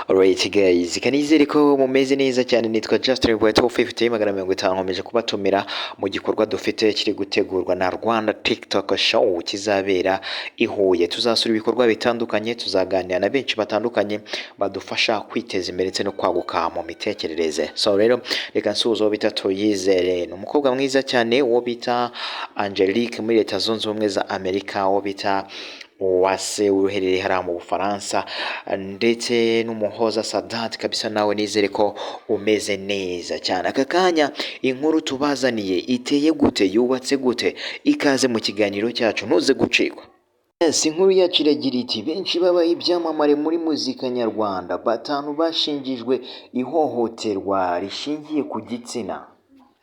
Alright guys, kanizere ko mumeze neza cyane. Nitwa Justin Boy 250 150. Nkomeje kubatumira mu gikorwa dufite kiri gutegurwa na Rwanda TikTok Show kizabera i Huye. Tuzasura ibikorwa bitandukanye, tuzaganira na benshi batandukanye badufasha kwiteza imbere ndetse no kwaguka mu mitekerereze. So rero reka nsuhuze uwo bita Tuyizere, ni umukobwa mwiza cyane, uwo bita Angelique muri Leta Zunze Ubumwe za Amerika, uwo bita Uwase uherereye hariya mu Bufaransa, ndetse n'Umuhoza Sadat. Kabisa nawe nizere ko umeze neza cyane. Aka kanya inkuru tubazaniye iteye gute, yubatse gute? Ikaze mu kiganiro cyacu, ntuze gucikwa. Yes, inkuru yacu iragira iti: "Benshi babaye ibyamamare muri muzika nyarwanda, batanu bashinjijwe ihohoterwa rishingiye ku gitsina."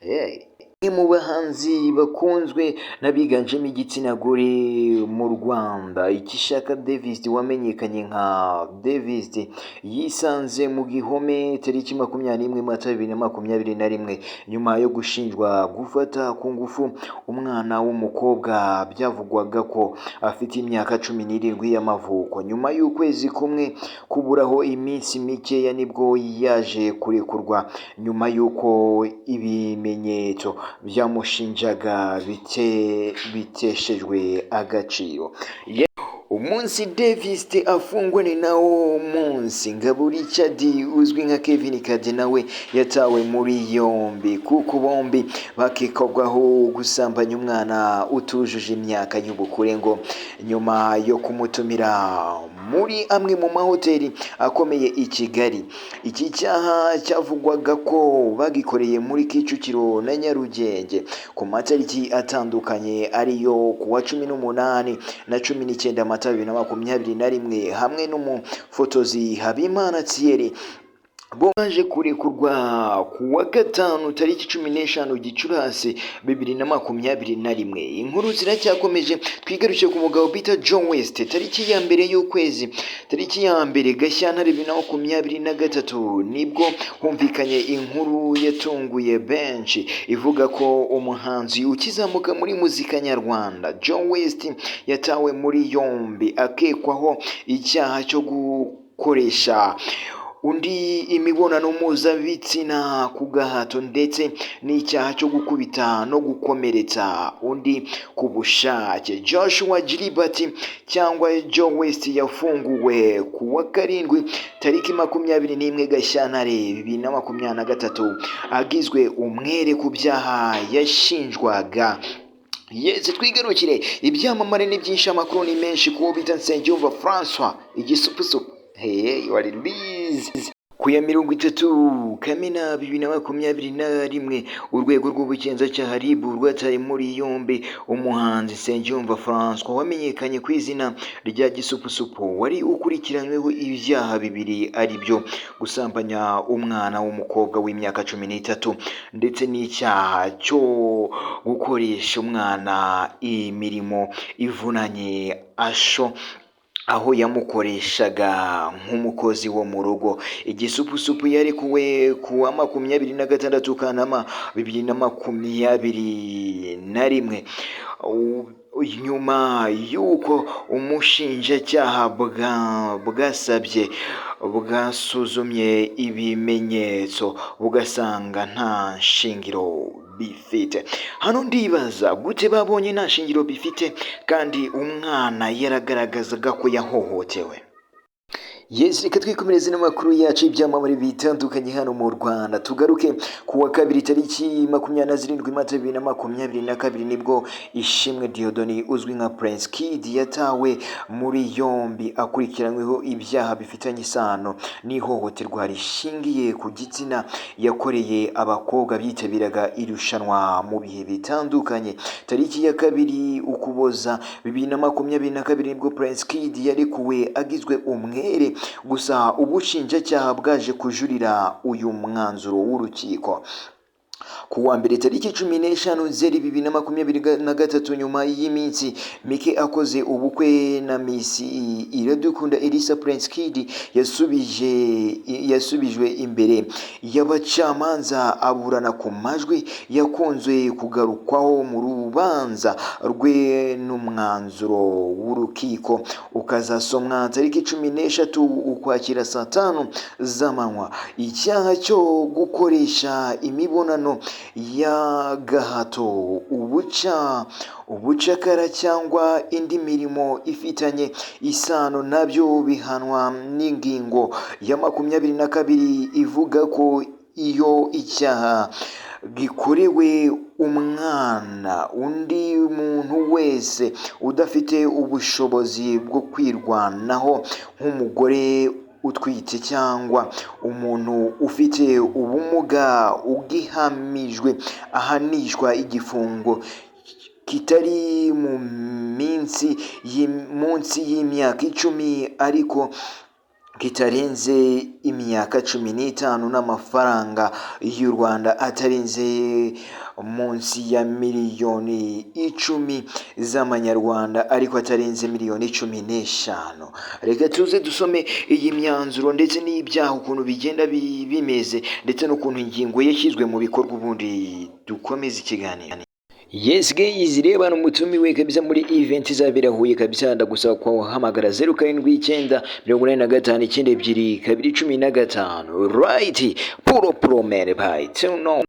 Hey. Umwe mu bahanzi bakunzwe n'abiganjemo igitsina gore mu Rwanda, Ikishaka Davis wamenyekanye nka Davis, yisanze mu gihome tariki 21 Mata 2021 nyuma yo gushinjwa gufata ku ngufu umwana w'umukobwa byavugwaga ko afite imyaka 17 y'amavuko. Nyuma y'ukwezi kumwe kuburaho iminsi mikeya nibwo yaje kurekurwa nyuma y'uko ibimenyetso byamushinjaga biteshejwe agaciro. Umunsi Davis afungwa ni nawo munsi Ngabo Richard uzwi nka Kevin Kade nawe yatawe muri yombi, kuko bombi bakekwagaho gusambanya umwana utujuje imyaka y'ubukure, ngo nyuma yo kumutumira muri amwe mu mahoteli akomeye i Kigali. Iki cyaha cyavugwaga ko bagikoreye muri Kicukiro na Nyarugenge ku matariki atandukanye, ariyo ku wa 18 na 19 Mata 2021, hamwe n'umufotozi Habimana Thierry. Bo baje kurekurwa ku wa gatanu tariki 15 Gicurasi 2021. Inkuru ziracyakomeje, twigarukiye ku mugabo bita John West. Tariki ya mbere y'ukwezi, tariki ya mbere Gashyantare 2023, nibwo humvikanye inkuru yatunguye benshi ivuga ko umuhanzi ukizamuka muri muzika nyarwanda John West yatawe muri yombi akekwaho icyaha cyo gukoresha undi imibonano mpuzabitsina ku gahato, ndetse n'icyaha cyo gukubita no gukomeretsa undi ku bushake. Joshua Gilbert cyangwa Joe West yafunguwe ku wa karindwi tariki 21 Gashyantare 2023, agizwe umwere ku byaha yashinjwaga. Yes, twigarukire ibyamamare ni byinshi, amakuru ni menshi. Kuwo bita Nsengiyumva Francois Igisupusupu, hey, wari bizi. Ku ya 30 Kamena 2021, urwego rw'ubugenzacyaha RIB rwataye muri yombi umuhanzi Nsengiyumva Francois wamenyekanye ku izina rya Gisupusupu, wari ukurikiranyweho ibyaha bibiri, ari byo gusambanya umwana w'umukobwa w'imyaka 13 ndetse n'icyaha cyo gukoresha umwana imirimo ivunanye asho aho yamukoreshaga nk'umukozi wo mu rugo. Igisupusupu yarekuwe ku wa 26 Kanama 2021 nyuma y'uko umushinjacyaha bwasabye bwasuzumye ibimenyetso bugasanga nta shingiro bifite. Hano ndibaza gute babonye nta shingiro bifite kandi umwana yaragaragazaga ko yahohotewe? Yes, reka twikomereze n'amakuru yacu y'ibyamamare bitandukanye hano mu Rwanda. Tugaruke ku wa kabiri tariki 27 Mata 2022, nibwo Ishimwe Dieudonné uzwi nka Prince Kid yatawe muri yombi akurikiranyweho ibyaha bifitanye isano n'ihohoterwa rishingiye ku gitsina yakoreye abakobwa bitabiraga irushanwa mu bihe bitandukanye. Tariki ya 2 Ukuboza 2022 nibwo Prince Kid yarekuwe agizwe umwere, gusa ubushinjacyaha bwaje kujurira uyu mwanzuro w'urukiko. Ku wa mbere tariki 15 Nzeri 2023, nyuma y'iminsi mike akoze ubukwe na Miss Iradukunda Elsa, Prince Kid yasubijwe imbere y'abacamanza aburana ku majwi yakunze kugarukwaho mu rubanza rwe, n'umwanzuro w'urukiko ukazasomwa tariki 13 Ukwakira saa 5 z'amanywa. Icyaha cyo gukoresha imibonano y'agahato, ubucakara cyangwa indi mirimo ifitanye isano nabyo bihanwa n'ingingo ya 22, ivuga ko iyo icyaha gikorewe umwana, undi muntu wese udafite ubushobozi bwo kwirwanaho, nk'umugore utwite cyangwa umuntu ufite ubumuga, ugihamijwe ahanishwa igifungo kitari mu minsi munsi y'imyaka 10 ariko kitarenze imyaka 15 n'amafaranga y'u Rwanda atarenze munsi ya miliyoni 10 z'amanyarwanda ariko atarenze miliyoni 15. Reka tuze dusome iyi myanzuro ndetse n'ibyaha ukuntu bigenda bimeze, ndetse n'ukuntu ingingo yashyizwe mu bikorwa, ubundi dukomeze ikiganiro. Yes guys, reba hano umutumiwe kabisa muri event izabera Huye kabisa. Ndagusaba kuhamagara 079 85 92 15. Right, puro pro man, bye no.